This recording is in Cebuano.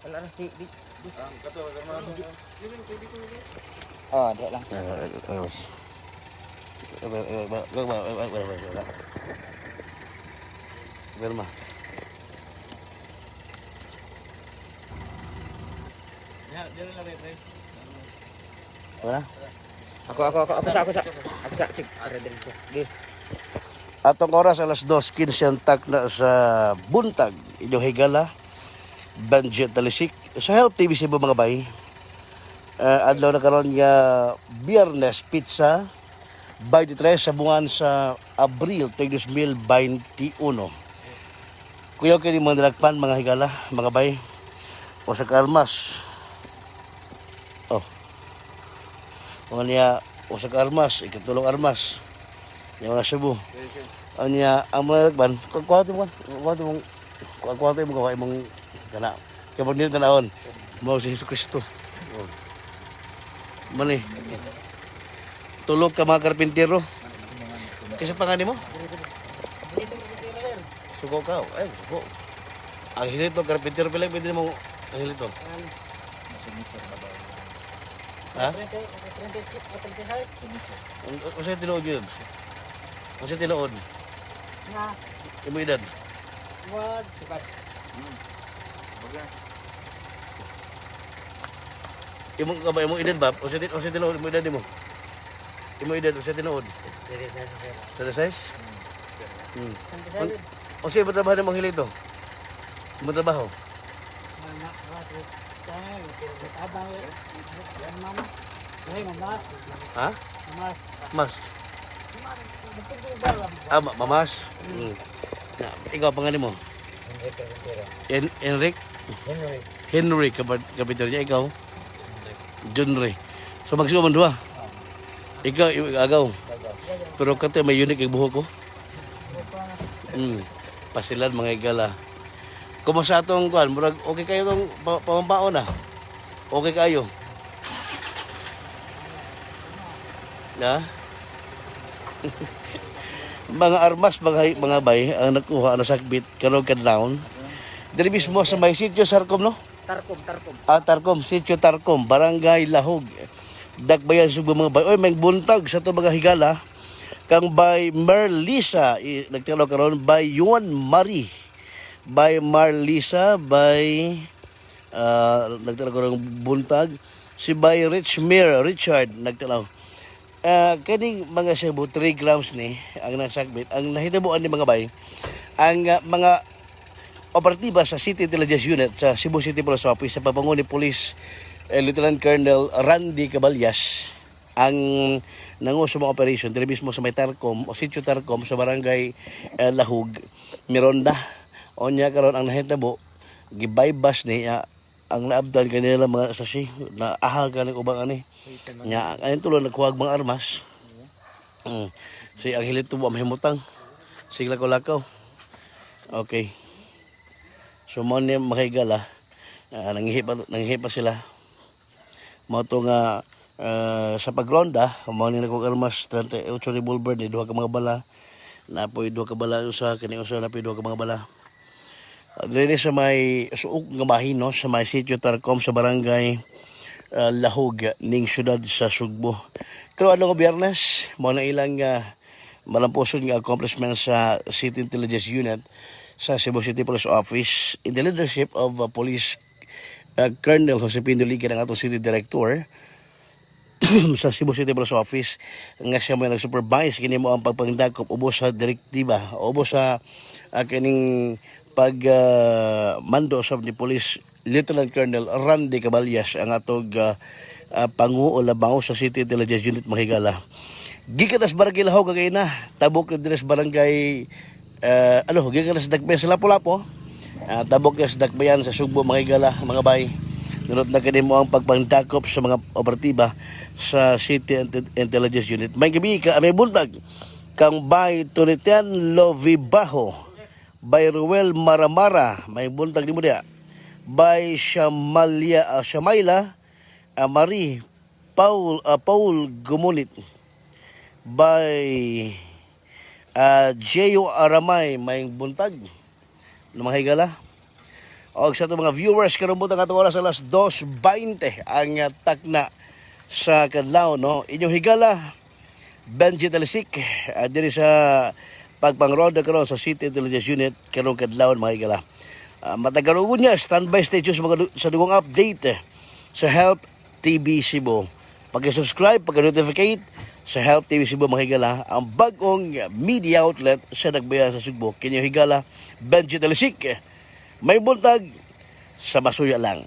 Wala na si di. Oh, di lang. Vilma. Wala? Ako ako ako ako sa ako sa. Ako sa cik. Ara diri siya. Gi. Atong oras alas 2:15 ang takna sa buntag. Inyong higala, Banjet Talisik. Sa Help TV Cebu, mga bay. Adlaw na karon nga Biyernes Pizza 23 sa buwan sa Abril 2021. Kuya kini mga nilagpan, mga higala, mga bay. O sa karmas. Oh. O niya, o sa karmas, ikatulong armas. Yung mga Cebu. Anya ang mga nilagpan, kuha mo kuha mo kuha mo kuha imong kana. Kay pag nila tanawon, mao si Hesus Kristo. Oh. Mani. Tulog ka mga karpintero. Kasi pangani mo? Suko ka. Ay, suko. Ang hilito, karpintero pila, pwede mo ang hilito. Ha? Ang usa tinuod yun? Usa tinuod? Na. Imo edad? Wag si Pax. Imo ka ba imong edad ba? Usa tinuod imo edad nimo? Imo edad usa tinuod? Diri sa sa. Tada size? Usa ba trabaho nimong hilito? Imo trabaho? Ha? Mas. Ah, mamas. Na, ikaw pangalan mo? Enric? Henry. Henry kapitero niya, ikaw? Junre. So magsiwa man duha. Ikaw agaw. Pero kate may unique ang buhok ko. Pasilan mga igala. Kumusta atong kuan? Murag okay kayo tong pamampaon ah. Okay kayo. Na? Mga armas, mga bay ang nakuha ang nasakbit karong kadlawon. Diri mismo sa may sitio Sarcom, no? Tarkom, Tarkom. Ah, Tarcom, Sitio Tarcom, Barangay Lahog. Dakbayan Sugbo, mga bay. Oy, may buntag sa to mga higala. Kang by Merlisa, nagtalo karon by Yuan Marie. By Marlisa, by nagtalo karon buntag si by Richmere Richard nagtalo. Ah, kaning mga Cebu 3 grams ni ang nasakbit. Ang nahitabuan ni mga bay, ang mga operatiba sa City Intelligence Unit sa Cebu City Police Office sa papangulo ni Police Lieutenant Colonel Randy Caballas ang nanguso mga operation diri mismo sa may Tarcom o Sitio Tarcom sa barangay Lahug, Mironda. Onya karon ang nahitabo gibaybas ni ang naabdan kanila mga sasi na ahal kaning ubang ani nya ang tulo nagkuhag mga armas. Si ang hilito wa mahimutang sigla ko lakaw. Okay. So mo ni makigala, nanghihi pa sila. Mao to nga sa pagronda, mao ni nagkuha armas 38 revolver ni duha ka mga bala. Napoy duha ka bala usa kini usa napoy duha ka mga bala. Diri sa may suok nga bahin, no, sa may sitio Tarcom sa barangay Lahog ning syudad sa Sugbo. Pero ano ko Biyernes, mao na ilang malampuson nga accomplishment sa City Intelligence Unit sa Cebu City Police Office in the leadership of Police Colonel Josepino Liga ng atong City Director sa Cebu City Police Office nga siya may nag-supervise kini mo ang pagpangdakop ubos sa direktiba ubos sa kining pag mando sa ni Police Lieutenant Colonel Randy Caballas ang atog pangu o labaw sa City Intelligence Unit, mahigala. Gikan as barangay Lahog kay na tabok na diri sa barangay ano gikan sa Dakbayan sa Lapu-Lapu, tabok na sa Dakbayan sa Sugbo, mga higala, mga bay. Nunot na kini mo ang pagpangdakop sa mga operatiba sa City Intelligence Unit. May gabi ka, may buntag kang bay Tunitian Lovibaho, by Ruel Maramara, may buntag ni mo diya. By Shamalia, Shamaila Marie Paul Gumunit, by Jeyo Aramay, may buntag na mga higala. Og sa atong mga viewers karon buntag, atong oras alas 2:20 ang takna sa kadlaw, no. Inyong higala Benji Talisik, diri sa pagpangronda karon sa City Intelligence Unit karong kadlawon, mga higala. Matagarugon niya, standby, stay tuned sa dugong update sa Help TV Cebu. Pag-subscribe, pag-notificate sa Help TV Cebu, mga higala, ang bagong media outlet sa Dakbayan sa Sugbo. Kinyong higala, Benji Talisik. May buntag sa basuya lang.